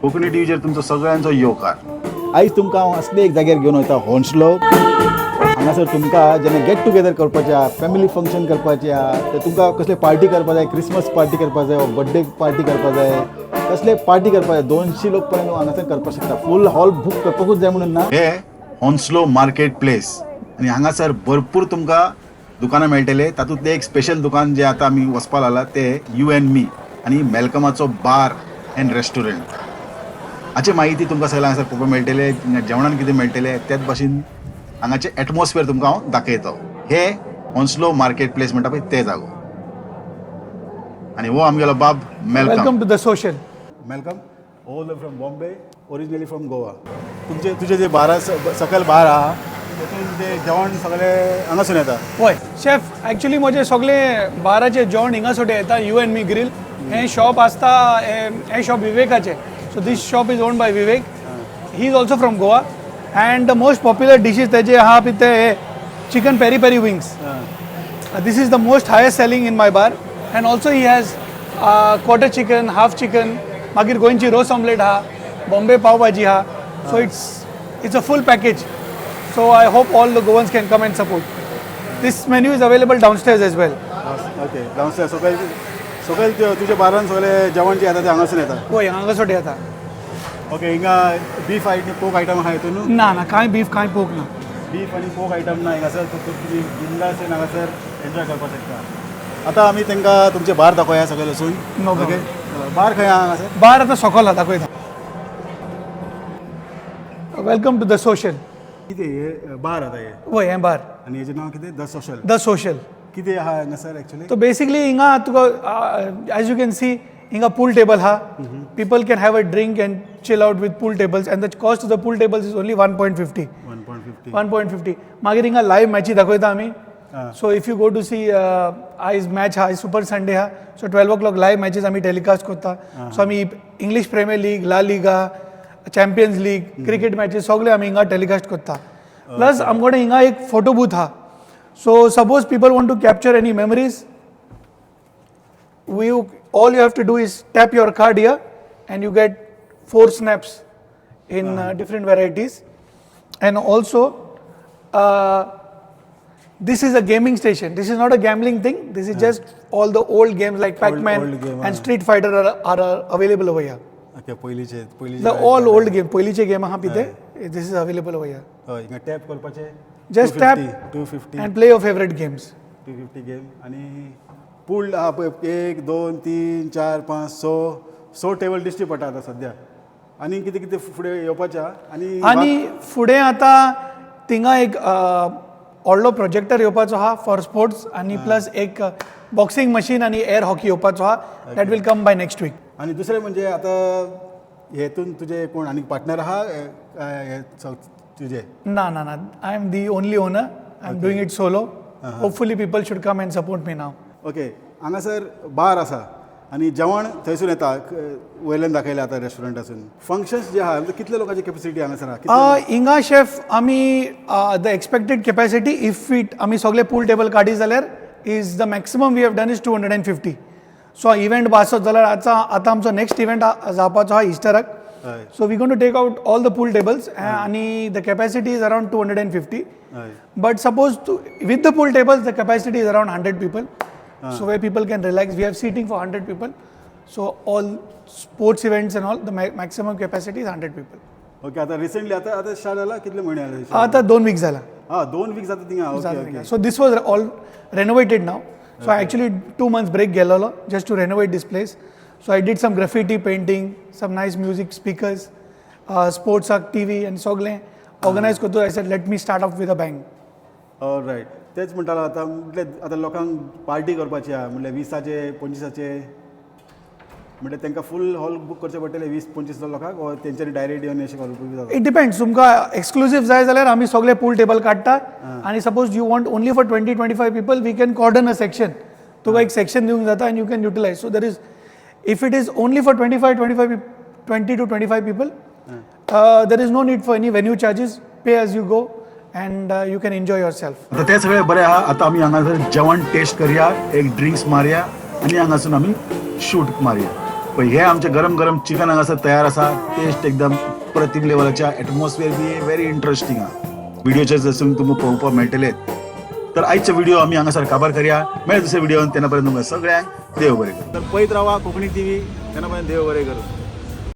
कोंकणी टीव्हीचेर तुमचो सगळ्यांचो येवकार. आयज तुमकां हांव असले एक जाग्यार घेवन वयता, होन्सलो. हांगासर तुमकां जेन्ना गेट टुगेदर करपाचें आहा, फॅमिली फंक्शन करपाचें आहा, तर तुमकां कसले पार्टी करपा जाय, क्रिसमस पार्टी करपा जाय, बड्डे पार्टी करपा जाय, कसले पार्टी करपा जाय, 200 लोक पर्यंत हांगासर करपाक शकता. फूल हॉल बूक करपाकूच जाय म्हणून ना. हे होन्सलो मार्केट प्लेस आनी हांगासर भरपूर तुमकां दुकानां मेळटले. तातूंतलें एक स्पेशल दुकान जें आतां आमी वचपा लागला तें you and मी आनी मेलकमाचो बार एंड रेस्टॉरंट. हाची म्हायती तुमकां सगळें हांगासर पळोवपाक मेळटलें. हिंगा जेवणान कितें मेळटलें, त्याच भाशेन हांगाचें एटमॉस्फियर तुमकां हांव दाखयतो. हे होन्सलो मार्केट प्लेस म्हणटा पळय ते जागो आनी हो आमगेलो बाब Malcolm. Welcome to The Social. Malcolm, all the from Bombay, originally from Goa. तुमचे तुजे जे बारा सकयल बार आहा, तेतून ते जेवण सगळें हांगासून येता? हय शेफ, ॲक्च्युली म्हजे सगळे बाराचे जेवण हिंगासोटे येता. You and me grill हें शॉप आसता, हें shop विवेकाचें. So this shop is owned by Vivek. He is also from Goa and the most popular dishes तेजे आहा पळय ते chicken peri peri wings. This is the most highest selling in my bar and also he has quarter chicken, half chicken, मागीर गोंयची रोस omelette आहा, बॉम्बे पाव भाजी आहा. So it's a full package. So I hope all the Goans can come and support. This menu is available downstairs as well. Okay, downstairs सकयल सकयल ते तुज्या बारान सगळें जेवण जें येता तें हांगासून येता? वय, हांगासोटे येता. ओके, हिंगा बीफ आयटम, पोक आयटम आहा हितून? ना ना, कांय बीफ, कांय पोक ना. बीफ आनी पोक आयटम ना हिंगासर. तुमी बिंदास येवन हांगासर एन्जॉय करपाक शकता. आतां आमी तांकां तुमचें बार दाखोवया सकयल वचून. No problem. Okay, बार खंय आहा हांगासर? बार आतां सोकोल आहा, दाखयता. Welcome to The Social. कितें हे बार आतां हे? वय, हें बार. आनी हेजें नांव कितें? The social? The social. कितें आहा हांगासर एक्चुअली? तो बेसिकली हिंगा तुका, एज you can see, हिंगा पूल टेबल हा. People can have a drink and chill out with pool tables and the cost of the pool tables is only 1.50. 1.50. 1.50. मागीर हिंगा लायव्ह मॅची दाखयता आमी. So if you go to see, आयज match आहा, आयज सुपर संडे आहा, so 12 o'clock live matches आमी टेलिकास्ट करता. सो आमी English Premier League, La Liga, Champions League, cricket matches सगळे आमी हिंगा टेलिकास्ट करता. प्लस आमचे कडेन हिंगा एक फोटो बूथ आहा. So suppose people want to capture any memories, we all you have to do is tap your card here and you get four snaps in different varieties. And also this is a gaming station. This is not a gambling thing. This is just all the old games like Pac-Man old game, and Street Fighter are available over here. Okay, पयलींचे पयलींचे. The all old game, पयलीचे game आहा पळय ते, this is available over here. हय, हिंगा tap करपाचें. Just tap 250 and play your favorite games. 250 game आनी पूल आहा पळय, एक, दोन, तीन, चार, पांच, स, स टेबल दिश्टी पडटा आतां सद्या. आनी कितें कितें फुडें येवपाचें आहा आनी? आनी फुडें आतां थिंगा एक व्हडलो प्रोजेक्टर येवपाचो आहा फॉर स्पोर्ट्स आनी प्लस एक बॉक्सिंग मशीन आनी एअर हॉकी येवपाचो आहा. That will come by next week. आनी दुसरें म्हणजे आतां हेतून तुजे कोण आनी पार्टनर आहा काय हे तुजे? ना ना ना, I am the only owner. I am doing it solo. Hopefully people should come and support me now. Okay, हांगासर बार आसा आनी जेवण थंयसून येता, वयल्यान दाखयलें आतां रेस्टॉरंटासून. फंक्शन्स जे आहा, म्हणजे कितले लोकांची कॅपॅसिटी हांगासर आहा? हिंगा शेफ, आमी the expected capacity, if it आमी सगळे पूल टेबल काडी जाल्यार, is the maximum we have done is 250. So event आसत जाल्यार, आतां आतां आमचो नेक्स्ट इव्हेंट जावपाचो आहा इस्टराक. So we going to take out all the pool tables आणि the capacity is around 250. But suppose with the pool tables, the capacity is around 100 people. So where people can relax, we have seating for 100 people. So all sports events and all, the maximum capacity is 100 people. Okay, आतां recently आतां आतां start जाला, कितले म्हयने जाले? आता 2 week झाला. हा, 2 वीक जाता थिंगा. Okay okay. So this was all renovated now. So I actually 2 months break गेलेलो just to renovate this place. So I did some graffiti painting, some nice music speakers, sports TV and सगळें organize करतो. I said, "Let me start off with a bang." Right, तेच म्हणटालो आतां, म्हटल्यार आतां लोकांक party करपाची आहा, म्हटल्यार 20आचे, 25आचे, म्हटल्यार तांकां फूल हॉल बूक करचें पडटलें 20-25 लोकांक, ऑर तेंच्यांनी डायरेक्ट येवन अशें करप जाता? It depends. तुमकां एक्सक्लुजीव जाय जाल्यार आमी सगळे पूल टेबल काडटा आनी suppose you want only for 20-25 people, we can cordon a section. तुका एक सेक्शन दिवंक जाता and you can utilize. So there is, if it is only for 25 25, 20 to 25 people, there is no need for any venue charges. Pay as you go and you can enjoy yourself. आतां तें सगळें बरें आहा. आतां आमी हांगासर जेवण taste करया, एक ड्रिंक्स मारया आनी हांगासून आमी शूट मारया. पण हे आमचे गरम गरम चिकन हांगासर तयार आसा. टेस्ट एकदम अप्रतिम लेवलाच्या, एटमॉस्फियर बी व्हेरी इंटरेस्टिंग आहा. व्हिडिओचेर जसून तुमकां पळोवपाक मेळटले. तर आयचो व्हिडिओ आमी हांगासर काबार करया. मेळ्या दुसऱ्या व्हिडिओन, तेन्ना पर्यंत तुमकां सगळ्यांक देव बरें करूं. तर पळयत रावा कोंकणी टीव्ही. तेन्ना पर्यंत देव बरें करूं.